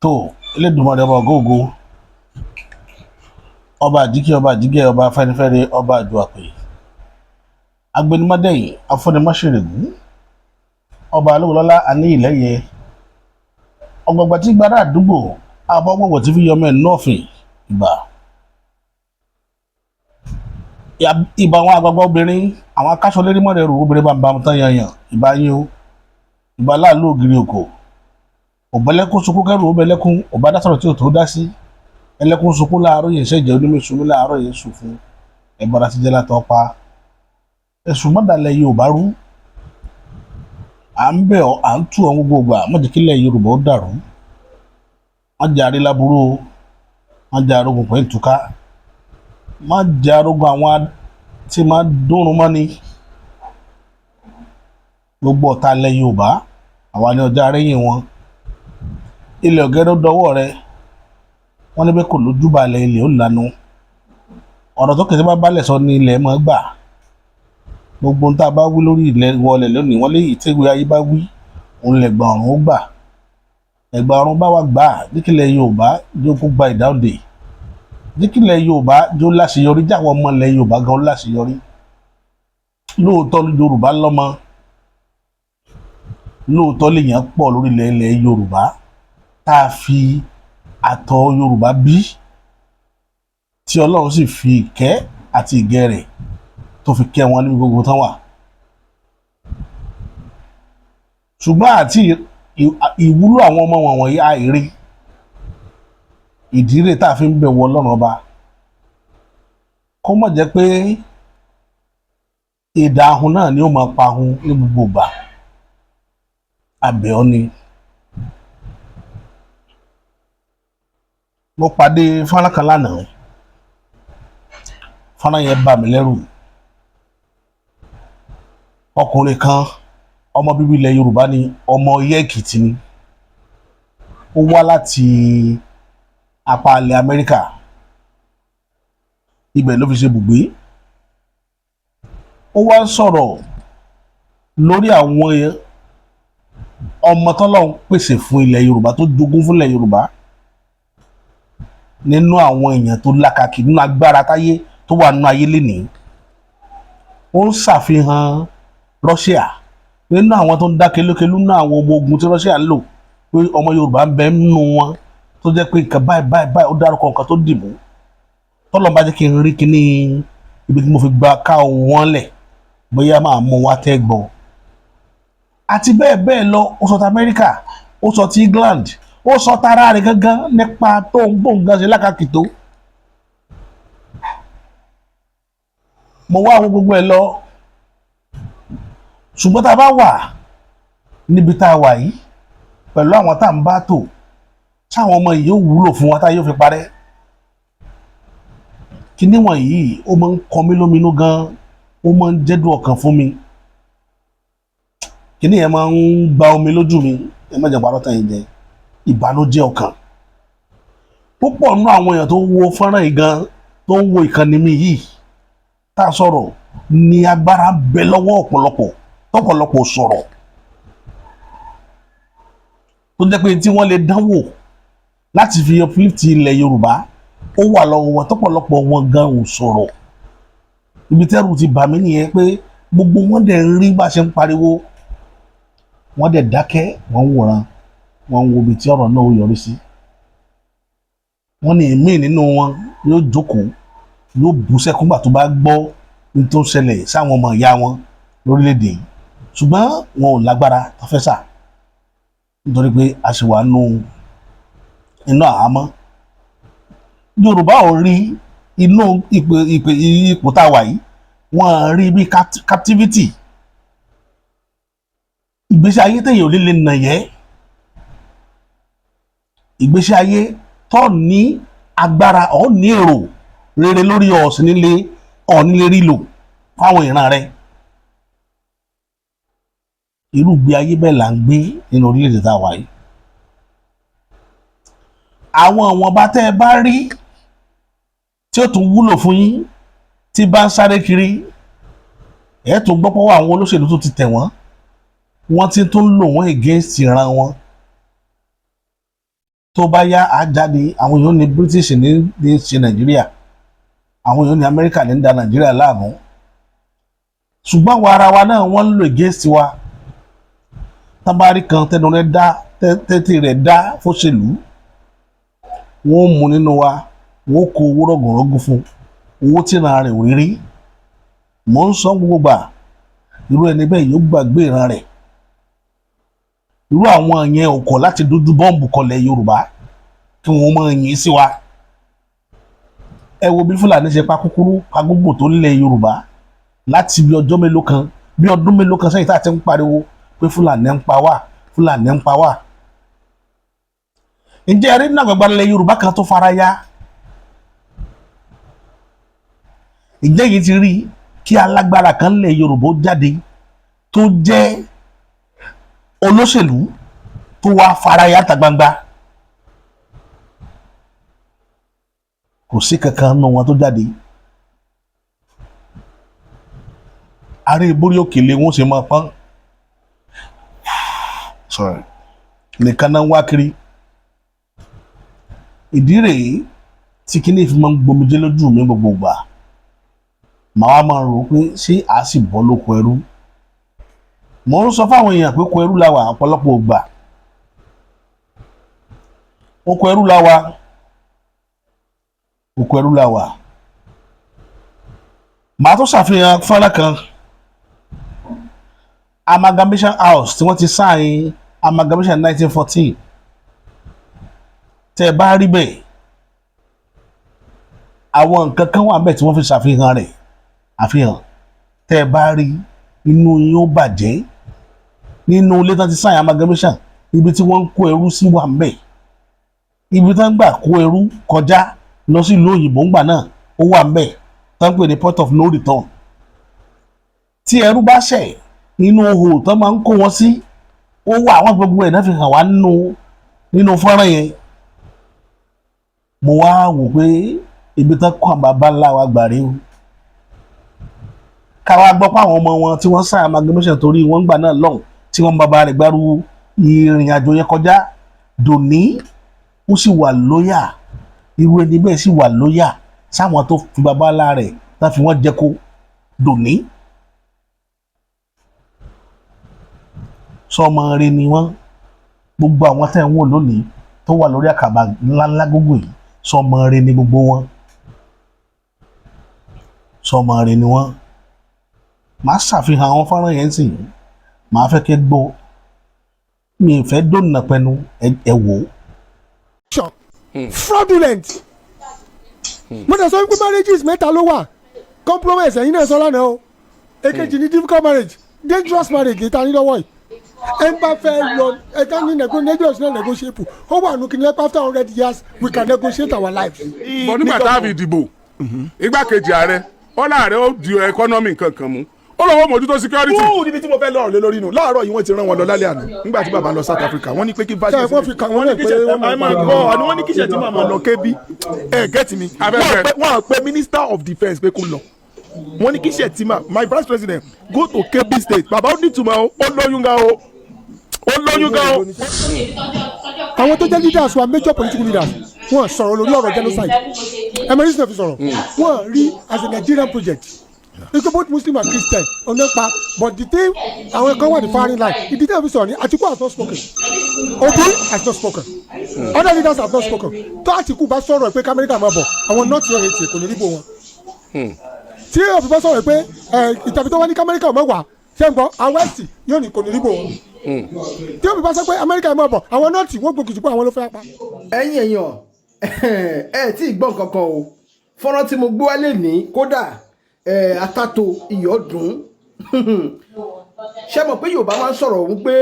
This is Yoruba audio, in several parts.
Tó Elédùmarè, ọba ògóògo, ọba àjíkẹ́, ọba àjígẹ̀, ọba afẹ́nifẹ́re, ọba àjùàpè, agbẹnimọ́dẹ̀yìn, afọ́nimọ́ṣẹ̀rẹ̀gùn, ọba alówólọ́lá, aníyìlẹ́yẹ, ọgbọgba tí gbára àdúgbò, abọ́gbọ̀gbọ̀ tí fi yọmọ ẹ̀ nọ́ọ̀fìn. Ìbà ìbà àwọn àgbààgbà obìnrin, àwọn akáṣọ lérí mọ́rẹ̀rù obìnrin bá ń bá wọn tán yanyan. Ìbà yín o. Ìbà láàlú ògiri òkò, òbẹ́lẹ́kún sunkún kẹrù òbẹ́lẹ́kún, òbá dásọ̀rọ̀ tí ò tó dá sí ẹlẹ́kún sunkún láàárọ̀ yẹn, ṣẹ̀jẹ̀ onímọ̀ṣúmí láàárọ̀ yẹn sùn fún ẹ̀bọra ti jẹ́ látọ̀ pa ẹ̀sùn mọ́dàlẹ̀ Yorùbá rú. À ń bẹ̀ ọ́, à ń tù ọ́ gbogbo ìgbà. Má jẹ́ kílẹ̀ Yorùbá ó dàrú. Má jẹ́ àrí láburú o, má jẹ́ arógun pẹ̀ ń túká, má jẹ́ arógun àwọn tí máa dúnrún mọ́ni. Gbogbo ọ̀tá ilẹ̀ Yorùbá, àwa ní ọjà arẹ́yìn wọn. Ilẹ̀ ọ̀gẹ́rẹ́ dọwọ́ rẹ. Wọ́n ní bẹ́ẹ̀ kò lójúbalẹ̀, ilẹ̀ ó lanu. Ọ̀rọ̀ tó kẹsẹ́ bá balẹ̀ sọ ní ilẹ̀ mọ́ gbà. Gbogbo ohun tá a bá wí lórí ilẹ̀ wọlé lónìí, wọ́n léyìí téwé ayé bá wí, òun lẹ̀gbà ọ̀run ó gbà. Ẹ̀gbà ọ̀run bá wa gbà díkìlẹ̀ Yorùbá jó kó gba ìdáǹdè, díkìlẹ̀ Yorùbá jó láṣeyọrí, jáwọ́ ọmọ ilẹ̀ Yorùbá gan láṣeyọrí. Lóòótọ́ Yorùbá lọ́mọ, lóòótọ́ lèèyàn pọ̀ lórílẹ̀ ilẹ̀ Yorùbá tá a fi àtọ̀ Yorùbá bí, tí Ọlọ́run sì fi ìkẹ́ àti ìgẹ̀ rẹ̀ tó fi kẹ́ wọn níbi gbogbo tán wà. Ṣùgbọ́n àti ìwúlò àwọn ọmọ wọn wọ̀nyí àìrí ìdí rẹ̀ tá a fi ń bẹ̀ wọ Ọlọ́run ọba, kó má jẹ́ pé ìdá ahun náà ni ó máa pa ahun ní gbogbo ìgbà. Abẹ́ ọ ni. Mo pàdé fọ́nrán kan lánàá. Fọ́nrán yẹn bà mí lẹ́rù. Ọkùnrin kan, ọmọ bíbí ilẹ̀ Yorùbá ni, ọmọ Ọ̀yẹ́ Èkìtì ni. Ó wá láti apá ilẹ̀ Amẹ́ríkà, ibẹ̀ ló fi ṣe bùgbé. Ó wá ń sọ̀rọ̀ lórí àwọn ọmọ tọ́lọ́run pèsè fún ilẹ̀ Yorùbá, tó jogún fún ilẹ̀ Yorùbá, nínú àwọn èèyàn tó lákàkì, nínú agbára táyé tó wà nínú ayé lénìí. Ó ń ṣàfihàn Russia nínú àwọn tó ń dá kelúkelú, nínú àwọn ọmọ ogun tí Russia ń lò, pé ọmọ Yorùbá ń bẹ nínú wọn, tó jẹ́ pé nǹkan báyìí báyìí báyìí. Ó dárúkọ nǹkan tó dìbò. Tọ́lọ́ bá jẹ́ kí n rí kíní ibi tí mo fi gba ká ohun wọn lẹ̀, bóyá máa mú wa tẹ́ gbọ́, àti bẹ́ẹ̀ bẹ́ẹ̀ lọ. Ó sọ ti Amẹ́ríkà, ó sọ ti England, ó sọ tara rẹ̀ gangan nípa tó ń bò ń gan ṣe lákàkì tó. Mo wá àwọn gbogbo ẹ̀ lọ. Ṣùgbọ́n tá a bá wà níbi tá a wà yìí pẹ̀lú àwọn tá à ń bá tò, táwọn ọmọ yìí yóò wúlò fún wa tá yóò fi parẹ́ kíní wọ̀nyí, ó máa ń kọ mí lóminú gan, ó máa ń jẹ́dùn ọkàn fún mi. Kíní yẹn máa ń gba omi lójú mi. Ẹ má jẹ́ parọ́ tàn yín jẹ, ìbànújẹ́ ọkàn. Púpọ̀ nínú àwọn èèyàn tó ń wo fọ́nrán yìí gan, tó ń wo ìkànnì mi yìí tá a sọ̀rọ̀ ní, agbára bẹ lọ́wọ́ ọ̀pọ̀lọpọ̀, tọ́pọ̀lọpọ̀ sọ̀rọ̀, tó jẹ́ pé tí wọ́n lè dánwò láti fi uplift ilẹ̀ Yorùbá, ó wà lọ́wọ́ wọn, tọ́pọ̀lọpọ̀ wọn gan ò sọ̀rọ̀. Ibi tẹ́rù ti bà mí nìyẹn, pé gbogbo wọn dẹ̀ ń rí bá ṣe ń pariwo, wọ́n dẹ̀ dákẹ́, wọ́n ń wòran, wọ́n ń wo ibi tí ọ̀rọ̀ náà ó yọrí sí. Wọ́n ní ìmíì nínú wọn yóò jókòó, yóò bú sẹ́kún gbà tó bá gbọ́ ní tó ń ṣẹlẹ̀ sáwọn ọmọ ìyá wọn lórílẹ̀‐èdè yìí, ṣùgbọ́n wọn ò lágbára tó fẹ́ sà, nítorí pé a ṣì wà nù inú àhámọ́. Yorùbá ò rí inú ipò ipò ipò tá a wà yìí, wọ́n rí bí captivity, ìgbésí ayé téèyàn ò lè lè nà yẹ́, ìgbésí ayé tó ní agbára ọ̀ ní èrò rere lórí ọ̀sìn nílé ọ̀ nílé rí lò fáwọn ìran rẹ̀. Irú ìgbé ayé bẹ́ẹ̀ là ń gbé nínú orílẹ̀-èdè tá a wà yìí. Àwọn ìwọ̀nba tẹ́ ẹ bá rí tí ó tún wúlò fún yín tí bá ń sáré kiri, ẹ̀ tún gbọ́ pọ́wọ́ àwọn olóṣèlú tó ti tẹ̀ wọ́n, wọ́n ti tún lò wọ́n against ìran wọn. Tó bá yá, á jáde. Àwọn èèyàn ní British ní ṣe Nàìjíríà, àwọn èèyàn ní Amẹ́ríkà ní ń da Nàìjíríà láàmú, ṣùgbọ́n àwọn ara wa náà wọ́n ń lò against wa. Tábàárí kan tẹnu rẹ̀ dá, tẹ́tí rẹ̀ dá fóṣèlú, wọ́n mú nínú wa, wọ́n kó owó rọ̀gùnrọ̀gùn fún, owó tí ìran rẹ̀ ò rí rí. Mò ń sọ gbogbo gbà, irú ẹni bẹ́ẹ̀ yóò gbàgbé ìran rẹ̀. Irú àwọn yẹn ò kọ̀ láti dojú bọ́ǹbù kọlẹ̀ Yorùbá kí wọ́n máa yìn sí wa. Ẹ wo bí Fúlàní ṣe pa kúkúrú, pa gbogbo tó nílẹ̀ Yorùbá láti bí ọjọ́ mélòó kan, bí ọdún mélòó kan sẹ́yìn, tá a ti ń pariwo pé Fúlàní ń pa wá, Fúlàní ń pa wá. Ǹjẹ́ ẹ rí nínú àgbàgbà ilẹ̀ Yorùbá kan tó fara ya? Ǹjẹ́ yìí ti rí kí alágbára kan lẹ̀ Yorùbá ó jáde, tó jẹ́ olóṣèlú, tó wá fara ya ta gbangba? Kò sí kankan nínú wọn tó jáde. Ààrẹ ìborí òkèlè wọn ṣe máa pọ́n sorry nìkan náà ń wá kiri. Ìdí rèé tí kíní fi máa ń gbomijé lójú mi gbogbo ìgbà. Màá wá máa rò ó pé ṣé àá sì bọ́ lóko ẹrú? Mò ń sọ fáwọn èèyàn pé oko ẹrú la wà. Ọ̀pọ̀lọpọ̀ ògbà, oko ẹrú la wà, oko ẹrú la wà. Màá tún ṣàfihàn fọ́nrán kan, Amalgamation House tí wọ́n ti sign amalgamation 1914. Tẹ́ ẹ bá rí bẹ́ẹ̀, àwọn nǹkan kan wà bẹ́ẹ̀ tí wọ́n fi ṣàfihàn rẹ̀. Àfihàn tẹ́ ẹ bá rí, inú yín ó bàjẹ́. Nínú ilé tán ti sign amalgamation, ibi tí wọ́n ń kó ẹrú sí wà ń bẹ̀, ibi tán gbà kó ẹrú kọjá lọ sí ìlú òyìnbó ńgbà náà ó wà ń bẹ̀, tán pè ní point of no return. Tí ẹrú bá ṣẹ̀, inú ihò tán máa ń kó wọn sí ó wà. Àwọn gbogbo ẹ̀ náà fi hàn wá nínú fọ́nrán yẹn. Mo wá wò pé ibi tán kọ́ àwọn baba ńlá wa gbà rí o, káwa gbọ́ pé àwọn ọmọ wọn tí wọ́n sign amalgamation torí wọ́n gbà náà lọ́hùn, tí wọ́n bàbá rẹ̀ gbárù ìrìn àjò yẹn kọjá dòní, ó sì wà loyal. Irú ẹni bẹ́ẹ̀ sì wà loyal sáwọn tó fi baba ńlá rẹ̀ tá fi wọ́n jẹ́kó dòní. Sọmọ rẹ ni wọ́n. Gbogbo àwọn tẹ́ ń wò lónìí tó wà lórí àkàbà ńláńlá gbogbo yìí, sọmọ rẹ ni gbogbo wọn, sọmọ rẹ ni wọ́n. Màá ṣàfihàn àwọn fọ́nrán yẹn sì, màá fẹ́ kẹ́ gbọ́. Mi ì fẹ́ dóònà pẹnu ẹ wò ó. Fraudulent. Mo tẹ̀ sọ wípé marriages mẹ́ta ló wà: compromise, ẹ̀yin náà sọ lánàá o. Èkejì ní difficult marriage, dangerous marriage lè ta ní lọ́wọ́ yìí. Ẹ ń bá fẹ́ lọ, ẹ ká ní dangerous náà, negotiable. Ó wà nù kí ni after 100 years we can negotiate our lives. Bọ̀ nígbà tá a fi dìbò, igbákejì ààrẹ ó láàrẹ ó di economy kankan mú, ó lọ́wọ́ mójútó security. Wúù, níbi tí mo fẹ́ lọ́rọ̀ lé lórí nù láàárọ̀ yìí, wọ́n ti rán wọn lọ lálẹ́ àná. Nígbà tí bàbá lọ South Africa, wọ́n ní pé kí vice Ṣé wọ́n fi kà wọ́n lẹ̀ pé wọ́n ẹ máa gbọ́ àní, wọ́n ní kí Shettima máa lọ kébí. Ẹ get mi? Abẹ́fẹ́. Wọ́n pe minister of defence pé kó lọ. Wọ́n ní kí Shettima, my vice president, go to Kebbi State. Bàbá, ó ní ìtumọ̀ o. Ó lóyún gan o, ó lóyún gan o. Àwọn tó jẹ́ leaders wa, major political leaders, wọ́n sọ̀rọ̀ lórí ọ̀rọ̀ genocide. Ẹ mọ̀ reason fi sọ̀rọ̀, wọ́n rí as a Nigerian project ikú, both Muslim and Christian onípa. But the thing, àwọn kan wà ní firing line. Ìdí tí wọ́n fi sọ̀rọ̀ ni Atiku has not spoken, Obi has not spoken, other leaders have not spoken. Tó Atiku bá sọ̀rọ̀ pé k'Amẹ́ríkà máa bọ̀, àwọn north yóò hate, kò ní rí bò wọn. Tí Obi bá sọ̀rọ̀ pé ẹ ìtàbí tó wá ní k'Amẹ́ríkà máa wà, ṣé ń gbọ́, àwọn west yóò ní kò ní rí bò wọn. Tí Obi bá sọ pé Amẹ́ríkà máa bọ̀, àwọn north wọ́n gbógun jù pé àwọn ló fẹ́ pa. Ẹ̀yin èèyàn, ẹ tí ì gbọ́ nǹkan kan o. Fọ́nrán tí mo gbé wálé ní kódà ẹ atato iyọ̀ dùn. Ṣé mọ̀ pé Yorùbá máa ń sọ̀rọ̀ òun pé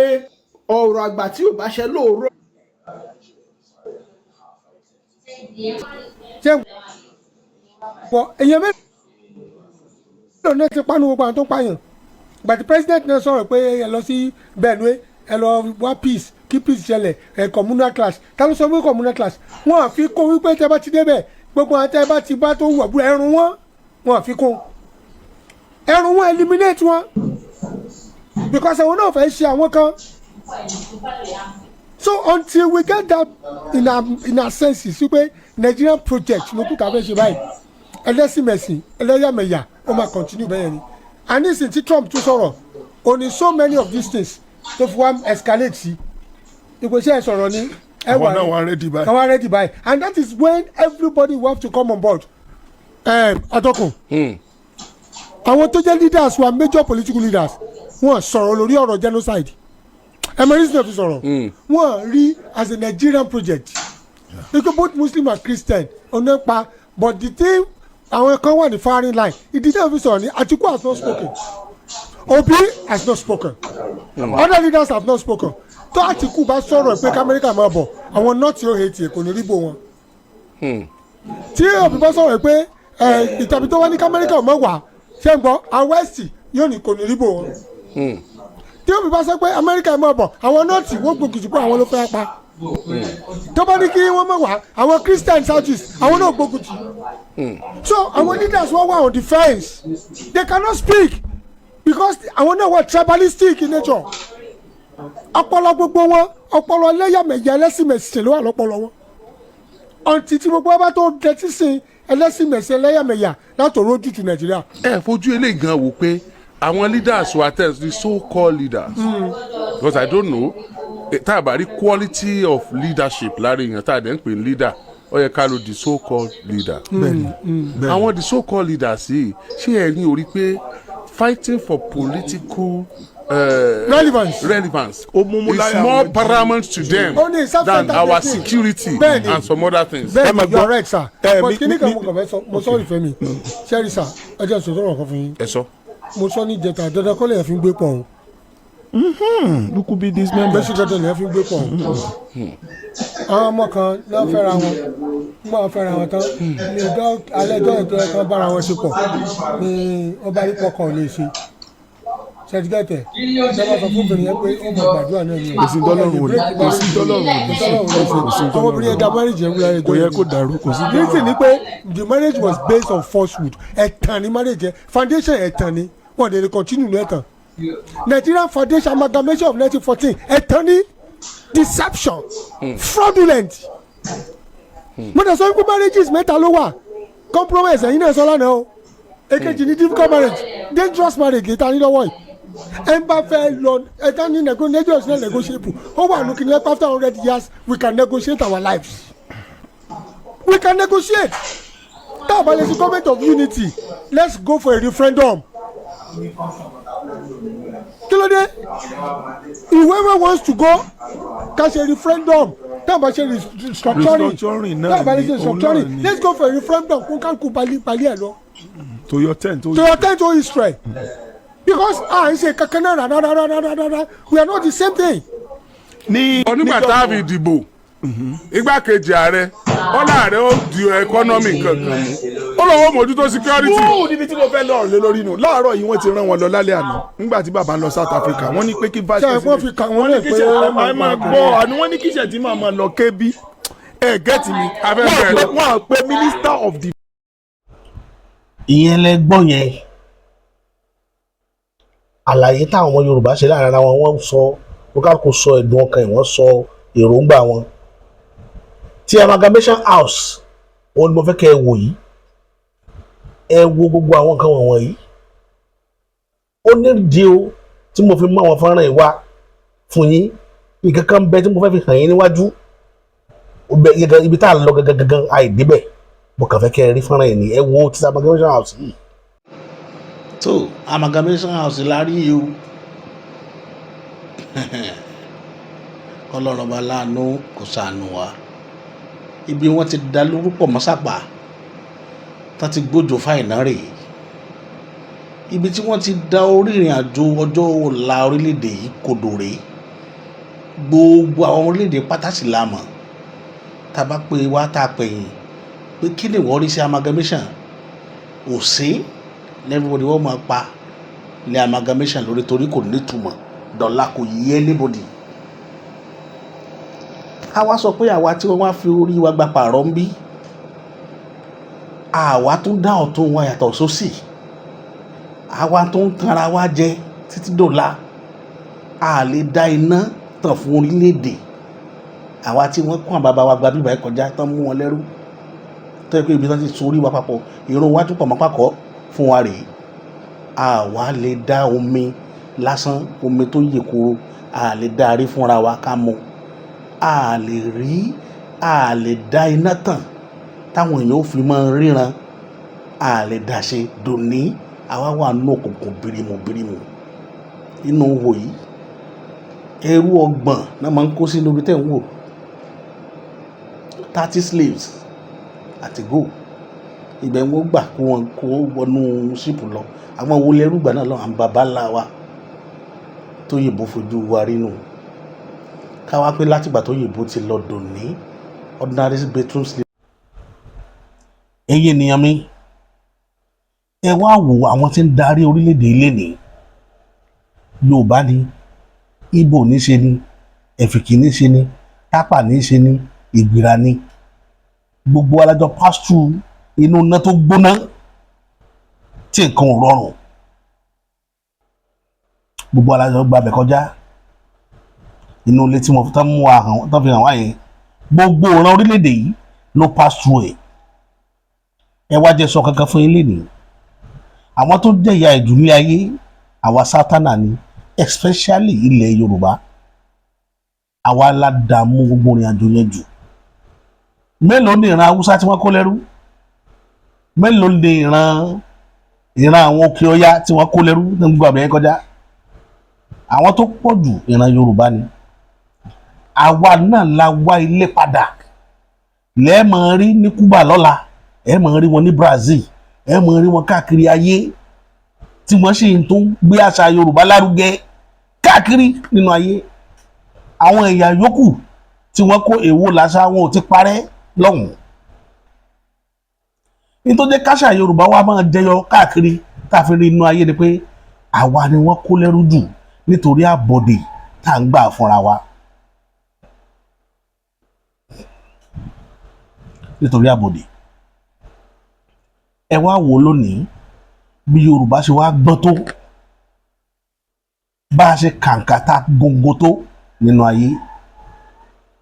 ọ̀rọ̀ àgbà tí ò bá ṣẹ lóòrọ̀. Ṣé wọ èèyàn mélòó náà ti panu gbogbo àwọn tó ń pààyàn? Gbàtí president náà sọ̀rọ̀ pé ẹ lọ sí Benue, ẹ lọ wá peace, kí peace ṣẹlẹ̀, ẹ communal clash. Ta ló sọ pé communal clash? Wọn àfi kó wípé tẹ bá ti débẹ̀, gbogbo àwọn tẹ bá ti bá tó wọ̀ bú ẹrun wọn, wọn àfi kó ẹrun wọn, eliminate wọn, because àwọn náà fẹ́ ṣe àwọn kan. So until we get that in our senses wípé Nigerian project ló kú ká fẹ́ ṣe báyìí, ẹlẹ́sìnmẹ̀sìn, ẹlẹ́yàmẹ̀yà, ó máa continue bẹ́ẹ̀ ni. And nísìnyí tí Trump tún sọ̀rọ̀, ó ní so many of these things tó fi wá escalate sí ìpèsè ẹ̀ sọ̀rọ̀ ní ẹ. Àwọn náà wà ready báyìí. Àwọn ready báyìí, and that is when everybody will have to come on board. Atọ́kùn, àwọn tó jẹ́ leaders wa, major political leaders, wọ́n sọ̀rọ̀ lórí ọ̀rọ̀ genocide. Ẹ mọ reason fi sọ̀rọ̀? Wọ́n rí as a Nigerian project because both Muslim and Christian ọ̀nà pa. But the thing, àwọn kan wà ní firing line. Ìdí tí wọ́n fi sọ̀rọ̀ ní, Atiku has not spoken, Obi has not spoken, other leaders have not spoken. Tó Atiku bá sọ̀rọ̀ pé k'Amẹ́ríkà máa bọ̀, àwọn North yóò hate ẹ̀, kò ní rí bò wọn. Tí Obi bá sọ̀rọ̀ pé ẹ ìtàbí tó wá ní k'Amẹ́ríkà mọ̀ wá, ṣé ń gbọ́, àwọn West yóò ní kò ní rí bò wọn. Tí Obi bá sọ pé Amẹ́ríkà máa bọ̀, àwọn North wọ́n gbógun jù pé àwọn ló fẹ́ pa. Tó bá ní kí wọ́n mọ̀ wá, àwọn Christian South East, àwọn náà gbógun jù. So àwọn leaders wọ́n wà on the fence. They cannot speak because àwọn náà were tribalistic in nature. Ọpọlọ gbogbo wọn, ọpọlọ ẹlẹ́yàmẹ̀yà, ẹlẹ́sìnmẹ̀sìn ló wà lọ́pọlọ wọn. Ọ̀ǹtí tí gbogbo wa bá tó dẹtí sí ẹlẹ́sìnmẹ̀sìn, ẹlẹ́yàmẹ̀yà látòrò ojútùú Nàìjíríà. Ẹ fojú eléyìí gan wò pé àwọn leaders wa tell, the so called leaders, because I don't know, tá a bá rí quality of leadership lára èèyàn tá a dẹ̀ ń pè ní leader, ó yẹ ká lo the so called leader. Àwọn the so called leaders yìí, ṣé ẹ ní orí pé fighting for political relevance. Relevance Ó mú mú is láyà more wọn jù. paramount to them Ó ní than self-centered our thing. Security Bẹ́ẹ̀ni. and some other things. Ẹ máa Bẹ́ẹ̀ni, you gbọ́. are right, sir. But kíní kan mo kàn fẹ́ sọ, mo sọ ìfẹ́ mi ṣẹ́rí sir, ẹ jẹ́ n sọ sọ̀rọ̀ kan fún yín. Ẹ sọ. Mo sọ ní ìjẹta, dandan kọ́ lèèyàn fi ń gbé pọ̀ o. Look who be this member. Bẹ́sẹ̀ dandan lèèyàn fi ń gbé pọ̀ o. Àwọn ọmọ kan náà fẹ́ra wọn, nígbà wọn fẹ́ra wọn tán ní ọjọ́ alẹ́ ọjọ́ ètò ẹ̀ kan bára wọn ṣe pọ̀ ní wọ́n bá rí pọkàn ò lè ṣe ṣẹ́tígẹ́tẹ̀ ṣé wọ́n sọ fún obìnrin yẹn pé ó mọ̀ gbàdúrà náà ni o. Kò sí dọ́lọ́run ò lè, kò sí dọ́lọ́run ò lè ṣe, kò sí dọ́lọ́run. Ọmọbìnrin yẹn da marriage yẹn wúlò. Kò yẹ kó dàrú, kò sí. Reason ni pé the marriage was based on falsehood. Ẹ̀tàn ni marriage yẹn, foundation ẹ̀tàn ni. Wọ́n dẹ̀ lè continue ní ẹ̀tàn. Nigerian foundation, amalgamation of 1914, ẹ̀tàn ni, deception, fraudulent. Mo dẹ̀ sọ wípé marriages mẹ́ta ló wà: compromise, ẹ̀yin náà sọ lánàá o. Èkejì ni difficult marriage, dangerous marriage lè ta ní lọ́wọ́ yìí. Ẹ ń bá fẹ́ lọ ẹ tá ní Nigeria is not negotiable. Ó wà lókè ní after 100 years we can negotiate our lives, we can negotiate. Tá a bá lè ṣe government of unity, let's go for a referendum. Kí ló dé? Whoever wants to go, ká ṣe referendum. Tá a bá ṣe restructuring, Restructuring náà tá a bá lè ṣe ni, òun náà restructuring, ni. Let's go for a referendum kó kálukú balẹ̀ balẹ̀ ẹ̀ lọ. To your tent. To your tent, o Israel, because à ń ṣe kankan náà rárá rárá rárá rárá. We are not the same thing. Ní Onígbà tá a fi dìbò igbákejì ààrẹ, ọlá ààrẹ ó di economy kankan mú, ó lọ́wọ́ mójútó security. Wúù, níbi tí mo fẹ́ lọ lé lórí nù láàárọ̀ yìí, wọ́n ti rán wọn lọ lálẹ́ àná nígbà tí bàbá ń lọ South Africa. Wọ́n ní pé kí vice Ṣé wọ́n fi kà wọ́n lẹ̀ kí pé ṣe wọ́n ẹ máa gbọ́ àní wọ́n ní kí Shettima máa lọ kébí. Ẹ get mi? Afẹ́fẹ́. Wọ́n á pe minister of the Ìyẹn lẹ gbọ́ yẹn, àlàyé táwọn ọmọ Yorùbá ṣe láàrin ara wọn. Wọ́n sọ, kókàkó sọ ẹ̀dùn ọkàn ẹ̀, wọ́n sọ èròǹgbà wọn. Ti amalgamation house òun ni mo fẹ́ kẹ́ ẹ wò yìí. Ẹ wo gbogbo àwọn nǹkan wọ̀nyí. Ó nídìí o tí mo fi mú àwọn fọ́nrán yìí wá fún yín. Nǹkan kan bẹ tí mo fẹ́ fi hàn yín níwájú. Ó bẹ gẹ́gẹ́ ibi tá à ń lọ gangan gangan àìdébẹ̀. Mo kàn fẹ́ kẹ́ ẹ rí fọ́nrán yìí ni. Ẹ wo ti amalgamation house yìí. Tó amalgamation house la rí yìí o. Kọlọ́run ọba láàánú kò ṣàánú wa. Ibi wọ́n ti da lórúkọ mọ́sàpá tá ti gbójú fáìná rèé, ibi tí wọ́n ti da orí ìrìn àjò ọjọ́ ọ̀la orílẹ̀-èdè yìí kodò rèé. Gbogbo àwọn orílẹ̀-èdè pátá sì la mọ̀. Tá a bá pè wá, tá a pẹ̀yìn pé kí ni wọ́n rí sí amalgamation, ò sí everybody wọ́n máa pa lé amalgamation lórí torí kò nítumọ̀ dọ́là, kò yé anybody. Ká wá sọ pé àwa tí wọ́n wá fi orí wa gba pààrọ̀ ń bí, àwa tún dá ọ̀tún wa yàtọ̀ sósì, àwa tó ń tanra wa jẹ títí dọ̀la, a lè dá iná tàn fún orílẹ̀-èdè. Àwa tí wọ́n kún àwọn bàbá wa gba bíbá ẹ̀ kọjá tán, mú wọn lẹ́rú, tó yẹ pé ibi tán ti sorí wa papọ̀, irun wa tún pọ̀ mọ́ pàkọ́ fún wa rèé. Àwa lè dá omi lásán, omi tó yè koro, a lè dá a rí fúnra wa ká mu, a lè rí, a lè dá iná tàn táwọn èèyàn ó fi máa ríran, a lè dá ṣe dòní. Àwa wà nínú òkùnkùn birimu birimu inú wò yìí. Ẹrú 30 náà máa ń kó sínú ibi tẹ́ ń wò, 30 slaves at a go. Ibẹ̀ wọ́n gbà kó wọn kó wọnú ship lọ. Àwọn wo lẹ́rú gbà náà lọ? Àwọn baba ńlá wa tó yìnbó fojú wa rí nù. Káwá pé látìgbà tó yìnbó ti lọ dòní, ordinary bedroom slave. Ẹ̀yin ènìyàn mi, ẹ wá wo àwọn tí ń darí orílẹ̀-èdè ilé ní Yorùbá ni, Ìgbò ní ṣe ni, Ẹ̀fìkì ní ṣe ni, Tápà ní ṣe ni, Ìgbìrà ni. Gbogbo alájọ pass through inú iná tó gbóná tí nǹkan ò rọrùn. Gbogbo alájọ gbàbẹ̀ kọjá. Inú ilé tí mo tán mú wa hàn tán fi hàn wá yẹn, gbogbo ìran orílẹ̀-èdè yìí ló pass through ẹ̀. Ẹ wá jẹ́ sọ kankan fún yín lénìí: àwọn tó jẹ́ ìyà ìdùn ní ayé, àwa sátánà ni, especially ilẹ̀ Yorùbá. Àwa la dààmú gbogbo ìrìn àjò yẹn jù. Mélòó ni ìran Haúsá tí wọ́n kó lẹ́rú? Mélòó ni ìran àwọn Òkè Ọya tí wọ́n kó lẹ́rú ní gbogbo àbẹ̀yẹn kọjá? Àwọn tó pọ̀ jù, ìran Yorùbá ni. Àwa náà la wá ilé padà. Lẹ́ẹ̀mọ̀ rí ní Cuba lọ́la, ẹ̀ mọ̀ rí wọn ní Brazil, ẹ̀ mọ̀ rí wọn káàkiri ayé, tí wọ́n sì ń tún gbé àṣà Yorùbá lárugẹ káàkiri nínú ayé. Àwọn ẹ̀yà yòókù tí wọ́n kó, èwo làṣà wọn ò ti parẹ́ lọ́hùn-ún? Nítorí káṣà Yorùbá wa máa jẹyọ káàkiri tá a fi rí inú ayé ni pé àwa ni wọ́n kó lẹ́rú jù, nítorí àbọ̀dè tá à ń gbà fúnra wa, nítorí àbọ̀dè. Ẹ wá wò lónìí bí Yorùbá ṣe wá gbọ́n tó, bá a ṣe kàǹkà tá a góńgó tó nínú ayé,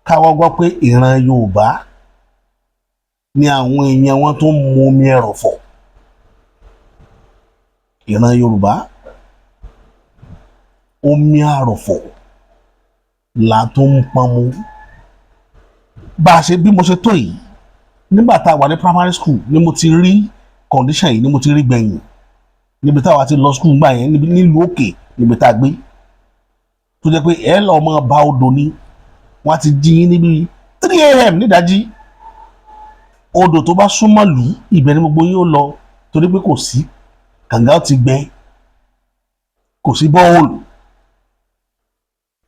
káwọ́ gbọ́ pé ìran Yorùbá ni àwọn èèyàn wọn tó ń mu omi ẹrọ̀fọ̀. Ìran Yorùbá, omi àrọ̀fọ̀ là tó ń pọn mu. Bá a ṣe bí mo ṣe tó yìí, nígbà tá a wà ní primary school ni mo ti rí condition yìí, ni mo ti rí gbẹ̀yìn níbi táwa ti lọ school gbà yẹn, níbi nílùú òkè níbi tá a gbé, tó jẹ́ pé ẹ lọ́ọ́ máa bá odò ni. Wọ́n á ti jí yín níbi 3 a.m. nídàájí. Odò tó bá súnmọ́ lù ú, ibẹ̀ ni gbogbo yín ó lọ, torí pé kò sí kànga, ó ti gbẹ, kò sí borehole.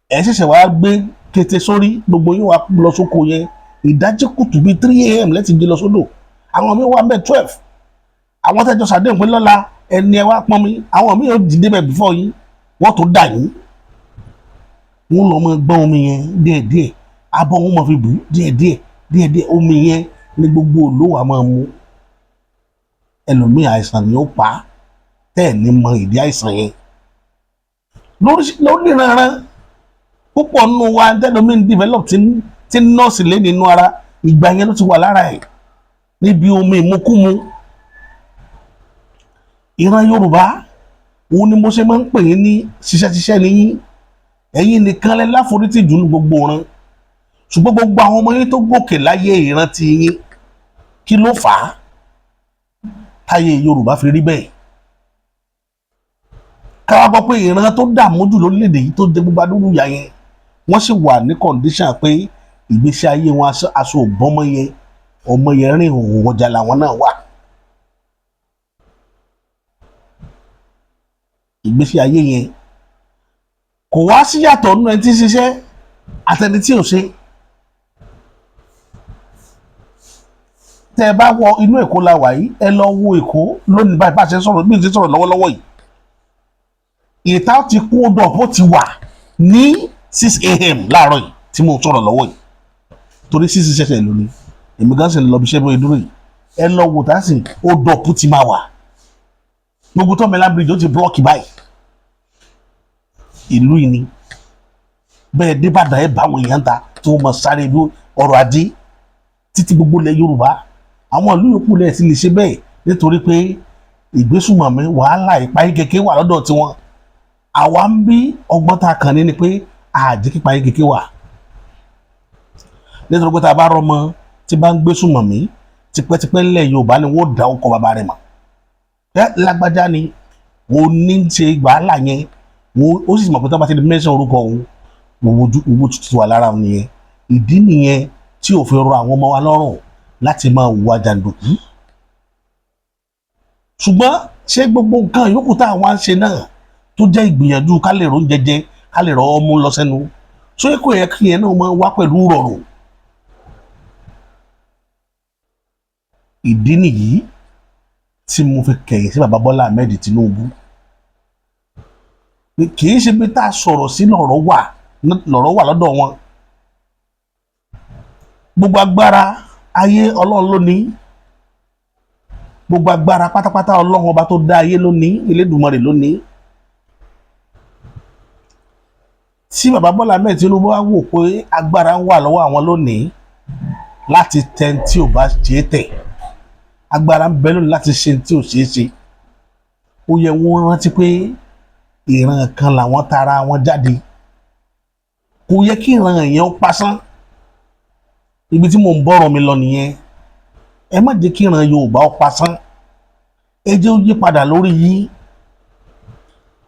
Ẹ ṣẹ̀ṣẹ̀ wá gbé kété sórí, gbogbo yín wá lọ sóko yẹn ìdájí kùtù bíi 3 a.m. lẹ́tì gbé lọ sódò. Àwọn míín wà ń bẹ̀ 12. Àwọn tẹ́jọ́ sàdéhùn pé lọ́la ẹni ẹ wá pọ́n mi, àwọn míín yóò dìde bẹ̀ before yín, wọ́n tó dà yín. Wọ́n lọ máa gbọ́n omi yẹn díẹ̀díẹ̀, abọ́ wọn máa fi bù díẹ̀díẹ̀ díẹ̀díẹ̀. Omi yẹn ní gbogbo olówó a máa mu. Ẹlòmíì, àìsàn ni ó pa á, tẹ́ ẹ̀ ní mọ ìdí àìsàn yẹn lórí ìranran. Púpọ̀ nínú wa tẹ́lómi ń develop tí nọ́ọ̀sì lé nínú ara, ìgbà yẹn ló ti wà lára ẹ̀ níbi omi ìmukúmu. Ìran Yorùbá, òun ni mo ṣe máa ń pè yín ní ṣiṣẹ́-ṣiṣẹ́ ní yín. Ẹ̀yin nìkan lẹ láforítì jù ní gbogbo ìran, ṣùgbọ́n gbogbo àwọn ọmọ yín tó gòkè láyé, ìran ti yín, kí ló fà á táyé Yorùbá fi rí bẹ́ẹ̀? Káwá gbọ́ pé ìran tó dààmú jù lórílẹ̀‐èdè yìí, tó jẹ gbogbo adúrú ìyà yẹn, wọ́n sì wà ní condition pé ìgbésí ayé wọn, aṣọ òbọ́mọ yẹn, ọmọ yẹn rìn òwò ọjà làwọn náà wà. Ìgbésí ayé yẹn kò wá síyàtọ̀ nínú ẹni tí ń ṣiṣẹ́ àtẹni tí ò ṣe. Tẹ́ ẹ bá wọ inú Èkó la wà yìí, ẹ lọ wo Èkó lónìí báyìí, bá a ṣe ń sọ̀rọ̀, bí n ṣe sọ̀rọ̀ lọ́wọ́lọ́wọ́ yìí, ìta ti kún odò ọ̀pọ̀ ti wà ní 6 a.m. láàárọ̀ yìí tí mo ń sọ̀rọ̀ lọ́wọ́ yìí, torí 6 ṣẹ̀ṣẹ̀ lónìí, èmi gan sì ń lọ bí iṣẹ́ bóyá dúró yìí. Ẹ lọ wò tá sì odò ọ̀pọ̀ ti máa wà, gbogbo tó mẹ́lá bridge ó ti block báyìí. Ìlú yìí ni Bẹ́ẹ̀ débàdàn, ẹ̀ bá àwọn èèyàn ta tí wọ́n mọ̀ sáré bí ọrọ̀ ajé títí gbogbo ilẹ̀ Yorùbá. Àwọn ìlú yòókù lẹ̀ ti lè ṣe bẹ́ẹ̀, nítorí pé ìgbésùmọ̀mí, wàhálà, ìpayín kékeré wà lọ́dọ̀ tiwọn. Àwa ń bí, ọgbọ́n tá a kàn ní ni pé àjẹ́ kípayín kékeré wà, nítorí pé tá a bá rọmọ tí bá ń gbésùmọ̀mí tipẹ́tipẹ́ ńlẹ̀ Yorùbá ni wọ́n dá ọkọ̀ bàbá rẹ̀ mọ̀. Ẹ lágbájá ni òun ní ṣe wàhálà yẹn, ó sì mọ̀ pé tó bá ti di mẹ́sàn orúkọ òun, owó tuntun wà lára òun nìyẹn. Ìdí nìyẹn tí ò fi rọ àwọn ọmọ wa lọ́rùn láti máa hùwà jàǹdùkú. Ṣùgbọ́n ṣé gbogbo nǹkan yòókù tá àwọn á ń ṣe náà, tó jẹ́ ìgbìyànjú ká lè róúnjẹ jẹ, ká lè rọ́ ọmú lọ sẹ́nu, ṣé kò yẹ kí yẹn náà máa wá pẹ̀lú rọrùn? Ìdí nìyí tí mo fi kẹ̀yìn sí bàbá Bọ́lá Ahmed Tinubu, pé kì í ṣe bí tá a sọ̀rọ̀ sí lọ̀rọ̀ wà lọ́dọ̀ wọn. Gbogbo agbára ayé, Ọlọ́run ló ní gbogbo agbára pátápátá. Ọlọ́run ọba tó dá ayé ló ní, Elédùmarè ló ní. Tí bàbá Bọ́lá Ahmed Tinubu wá wò pé agbára ń wà lọ́wọ́ àwọn lónìí láti tẹ tí ò bá ṣe é tẹ̀, agbára ń bẹ lónìí láti ṣe tí ò ṣeé ṣe, ó yẹ wọ́n rántí pé ìran kan làwọn tara wọn jáde. Kò yẹ kí ìran yẹn ó pasán. Ibi tí mò ń bọ̀rọ̀ mi lọ nìyẹn. Ẹ má jẹ́ kí ìran Yorùbá ó pasán. Ẹ jẹ́ ó yí padà lórí yìí.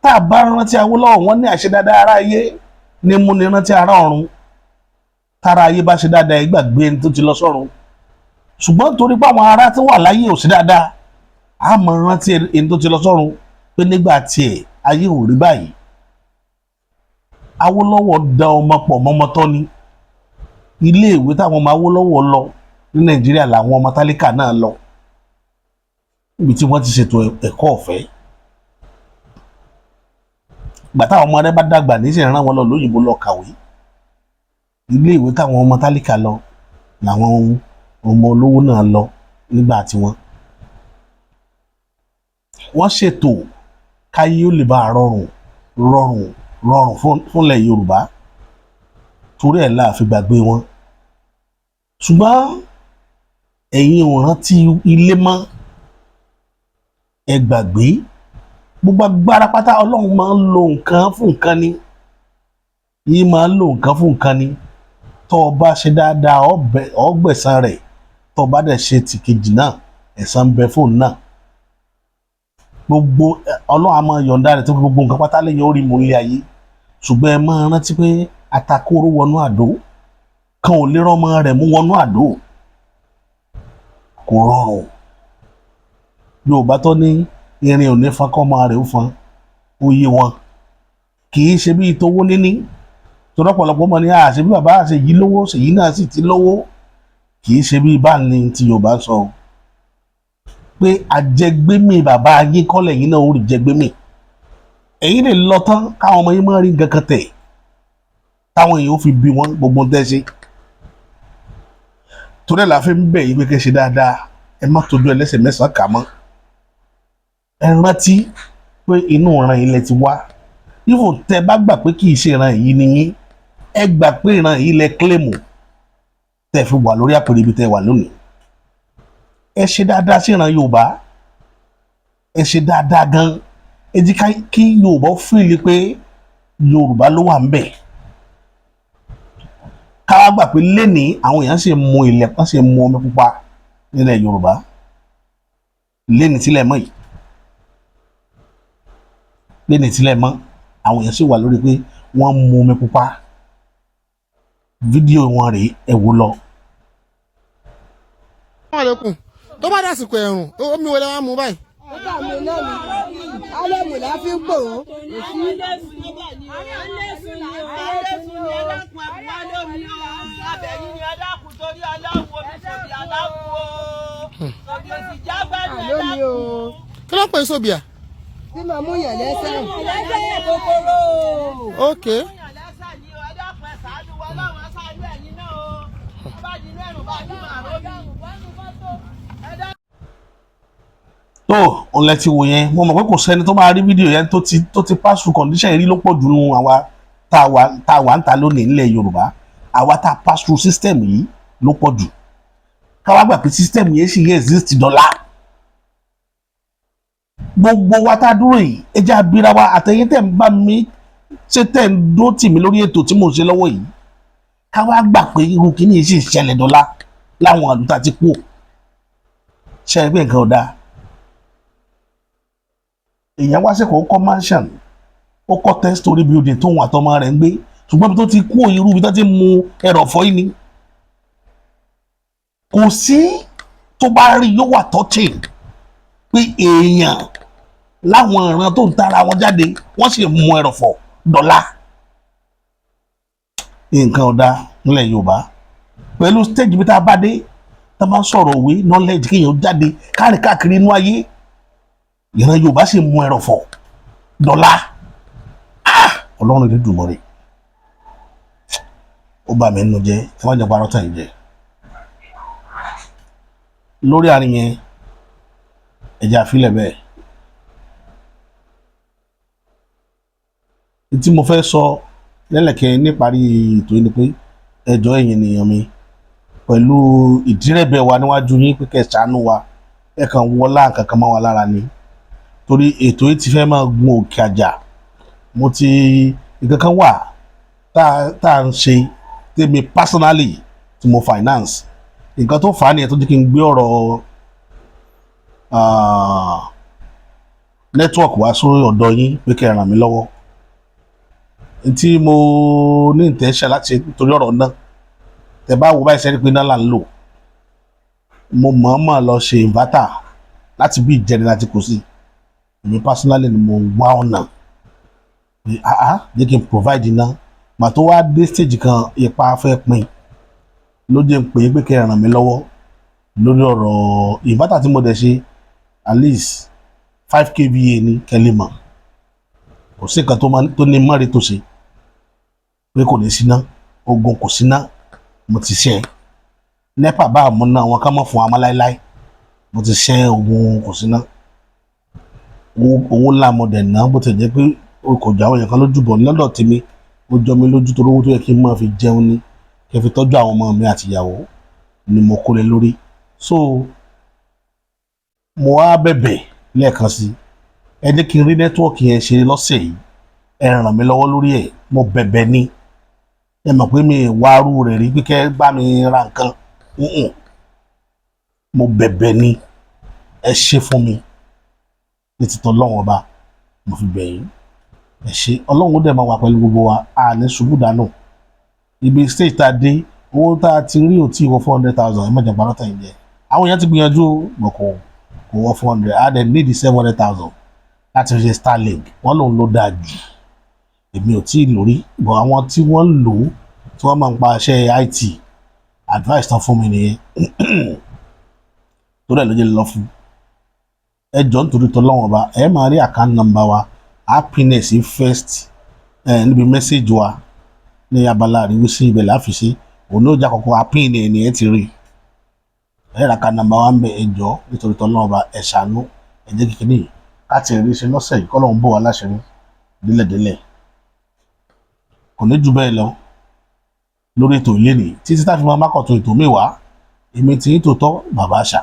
Tá a bá rántí Awólọ́wọ̀, wọ́n ní àṣẹ dáadáa ara ayé ní múni rántí ara ọ̀run. Tára ayé bá ṣe dáadáa, ẹ gbàgbé ẹni tó ti lọ sọ́run. Ṣùgbọ́n torí pé àwọn ará tó wà láyé ò sí dáadáa, a mọ̀ rántí ẹni tó ti lọ sọ́run pé nígbà tiẹ̀ ayé ò rí báyìí. Awólọ́wọ̀ da ọmọ pọ̀ mọ́mọ́ tọ́ ni. Iléèwé táwọn ọmọ Awólọ́wọ̀ lọ ní Nàìjíríà làwọn ọmọ tálíkà náà lọ, níbi tí wọ́n ti ṣètò ẹ̀kọ́ ọ̀fẹ́. Ìgbà táwọn ọmọ rẹ bá dàgbà níṣẹ́, rán wọn lọ lóyìnbó lọ kàwé. Iléèwé táwọn ọmọ tálíkà lọ làwọn ọmọ olówó náà lọ nígbà tiwọn. Wọ́n ṣètò káyé ó lè bá rọrùn rọrùn rọrùn fúnlẹ̀ Yorùbá, torí ẹ̀ la fi gbàgbé wọn. Ṣùgbọ́n ẹ̀yin ò rántí ilé mọ́, ẹ gbàgbé gbogbo agbára pátá. Ọlọ́run máa ń lo nǹkan fún nǹkan ni, yìí máa ń lo nǹkan fún nǹkan ni. Tó o bá ṣe dáadáa, ó gbẹ̀san rẹ̀. Tó o bá dẹ̀ ṣe tìkejì náà, ẹ̀san ń bẹ fóun náà. Gbogbo Ọlọ́run á máa yọ̀ǹda rẹ̀ tó gbogbo nǹkan pátá lẹ́yìn ó rí mú ilé ayé. Ṣùgbọ́n ẹ máa rántí pé atakóró wọnú àdó kan ò lè rọ́mọ rẹ̀ mú wọnú àdó, kò rọrùn. Yorùbá tó ní irin ò ní fọn kọ́mọ rẹ̀ ó fọn, ó yé wọn. Kì í ṣe bíi tówó níní torí ọ̀pọ̀lọpọ̀ mọ̀ ní àṣẹ bí bàbá àṣẹ yìí lówó, ṣèyí náà sì ti lówó. Kì í ṣe bíi báà ní ti Yorùbá sọ pé àjẹgbémì bàbá yín kọ́lẹ̀ yín náà ó rí jẹgbémì. Ẹ̀yin lè lọ tán káwọn ọmọ yín máa rí nǹkan kan tẹ̀ táwọn èèyàn ó fi bí wọn gbogbo tẹ́ ṣe. Torí ẹ̀ la fi ń bẹ̀ yín pé kẹ́ ṣe dáadáa. Ẹ má tójú ẹlẹ́sẹ̀ mẹ́sàn-án kà mọ́. Ẹ rántí pé inú ìran yìí lẹ ti wá. Even tẹ bá gbà pé kì í ṣe ìran yìí ni yín, ẹ gbà pé ìran yìí lẹ claim tẹ fi wà lórí àpèrè ibi tẹ wà lónìí. Ẹ ṣe dáadáa sí ìran Yorùbá, ẹ ṣe dáadáa gan. Ẹ jí kí Yorùbá feel pé Yorùbá ló wà ń bẹ̀. Ká gbà pé lénìí àwọn èèyàn ṣe mu ilẹ̀, wọ́n ṣe mu omi pupa nílẹ̀ Yorùbá lénìí tílẹ̀ mọ́ yìí. Lénìí tílẹ̀ mọ́, àwọn èèyàn sì wà lórí pé wọ́n mu omi pupa. Fídíò wọn rèé, ẹ wò lọ. Alaikum. Tó bá dàsìkò ẹ̀rùn, omi wo lẹ wá mú báyìí? Nígbà mi náà ni álẹ́mù la fi ń pò ó. Alẹ́sùn ni o, alẹ́sùn ni, ẹ dákun, ẹ wá lómi o. Abẹ́yìn ni, ẹ dákun, torí Ọlọ́run, omi sòbí aláwọ̀ o. Sòbí òsì jágbádùn, ẹ Àlómi o. Kí ló ń pè é sóbìà? Tí màá mú yàn lẹ́sẹ̀. Lẹ́sẹ̀ kòkòrò. Ok. Lẹ́sẹ̀ ni o, ẹ dákun, ẹ ṣàánú wa, Ọlọ́run á ṣàánú ẹ̀yin náà o. Ó bá di inú ẹ̀rùn bá ní màá rómi. Ẹ dákun. Tó òun lẹ ti wò yẹn. Mo mọ̀ pé kò sẹ́ni tó máa rí fídíò yẹn tó ti pass through condition yìí rí ló pọ̀ jù nù àwa. Tá a wà ń ta lónìí nílẹ̀ Yorùbá, àwa tá a pass through system yìí ló pọ̀ jù. Káwá gbà pé system yẹn sì yẹ exist dọ́là. Gbogbo wa tá a dúró yìí, ẹ jẹ́ abira wa, àtẹ̀yìn tẹ̀ ń bá mi ṣe, tẹ̀ ń dó tì mí lórí ètò tí mò ń ṣe lọ́wọ́ yìí, káwá gbà pé irú kìíní yìí sì ń ṣẹlẹ̀ dọ́là láwọn àdúgbò àti kú. Ṣe é pé nǹkan ò dáa? Èèyàn wá sẹ́kọ̀ọ́, kọ́ mansion, ó kọ́ 10-story building tóun àtọmọ rẹ̀ ń gbé, ṣùgbọ́n ibi tó ti kú, irú ibi tó ti mu ẹrọ̀fọ́ yìí ni kò sí. Tó bá rí, yóò wà touching pé èèyàn láwọn ìran tó ń tara wọn jáde, wọ́n sì mú ẹrọ̀fọ̀ dọ́là. Nǹkan ò dáa nílẹ̀ Yorùbá pẹ̀lú stage bí tá a bá dé, tá a máa ń sọ̀rọ̀ òwe knowledge, kéèyàn jáde káàrí káàkiri inú ayé. Ìran Yorùbá sì mú ẹrọ̀fọ̀ dọ́là. Ah, Ọlọ́run Elédùmarè, ó bà mí nínú jẹ́. Ẹ má jẹ́ parọ́ tàn yín jẹ lórí àárín yẹn. Ẹ jẹ́ àfilẹ̀ bẹ́ẹ̀. Tí mo fẹ́ sọ lẹ́lẹ̀kẹ́ níparí ètò yìí ni pé, ẹ jọ̀ọ́, ẹ̀yin ènìyàn mi, pẹ̀lú ìdírẹ̀bẹ̀ wa níwájú yín pé kẹ́ ẹ ṣàánú wa, ẹ kàn wọlá kankan mọ́ wa lára ni, torí ètò yìí ti fẹ́ máa gun òkè àjà. Mo ti nǹkan kan wà tá a ń ṣe tèmi personally tí mo finance. Nǹkan tó fà á nìyẹn tó jẹ́ kí n gbé ọ̀rọ̀ network wá sórí ọ̀dọ̀ yín pé kẹ́ ẹ ràn mí lọ́wọ́. Tí mo ní intention láti ṣe nítorí ọ̀rọ̀ náà, tẹ bá wo báyìí, sẹ́ni pé náà là ń lò. Mo mọ̀ọ́mọ̀ lọ ṣe inverter láti bí ìjẹrin láti kò sí. Èmi personally ni mo wá ọ̀nà pé ah, jẹ́ kí n provide iná. Mà tó wá dé stage kan, ipa fẹ́ pin ló jẹ́ n pè é pé kẹ́ ẹ ràn mí lọ́wọ́ lórí ọ̀rọ̀ inverter tí mo dẹ̀ ṣe. At least 5 kVA ní kẹ́lẹ́ mọ̀. Kò sí nǹkan tó ní mọ́rin tó ṣe pé kò ní síná ogun, kò síná. Mo ti ṣe NEPA bá àmú náà, wọn ká mọ̀ fún wa mọ́ láéláé. Mo ti ṣe ogun, kò síná. Owó ńlá mo dẹ̀ ná. Bó ti jẹ́ pé o kò jọ àwọn èèyàn kan lójú bọ̀, lọ́dọ̀ tèmi ó jọ mi lójú, torí owó tó yẹ kí n máa fi jẹun ni, kí n fi tọ́jú àwọn ọmọ mi àti ìyàwó ni mo kó lé lórí. So mo wá bẹ̀bẹ̀ lẹ́ẹ̀kan sí, ẹ jẹ́ kí n rí network yẹn ṣe lọ́sẹ̀ yìí. Ẹ ràn mí lọ́wọ́ lórí ẹ̀. Mo bẹ̀bẹ̀ ni. Ẹ mọ̀ pé mi wá rú rẹ̀ rí pé kẹ́ bá mi ra nǹkan. Mo bẹ̀bẹ̀ ni, ẹ ṣe fún mi ní títọ́ Ọlọ́run Ọba. Mo fi bẹ̀ yín, ẹ ṣe. Ọlọ́run ó dẹ̀ máa wà pẹ̀lú gbogbo wa, a ní ṣubú dànù. Ibi stage tá a dé, owó tá a ti rí ò tí ì wọ 400,000. Ẹ má jẹ́ parọ́ tẹ̀yìn jẹ. Àwọn èèyàn ti gbìyànjú bọ̀, kò wọ 400. A dẹ̀ need 700,000 láti fi ṣe Starlink. Wọ́n lòun ló dáa jù. Èmi ò tí ì lórí bọ̀, àwọn tí wọ́n ń lò ó, tí wọ́n máa ń pa iṣẹ́ IT advice tán fún mi nìyẹn, torí ẹ̀ ló jẹ́ lọ fún. Ẹ jọ̀ọ́, nítorí tọ́lọ́wọ́n Ọba, ẹ máa rí account number wa, happiness first ẹ níbi message wa ní abala àríwísí, ibẹ̀ láfi sí. Òun ló jẹ́ àkọ́kọ́ apin ẹ̀ ní ẹ ti rí. Ẹ rà account number wa ń bẹ. Ẹ jọ̀ọ́, nítorí tọ́lọ́wọ́n Ọba, ẹ ṣàánú. Ẹ jẹ́ kékeré yìí káti rí ṣe lọ́sẹ̀ yìí, kọ́lọ́hún bò wá láṣìírí délẹ̀délẹ̀. Kò ní jù bẹ́ẹ̀ lọ lórí ètò ilé nìyí títí tá a fi máa mákọ̀tún ètò mi wá. Èmi tí ń tòótọ́, bàbá àṣà.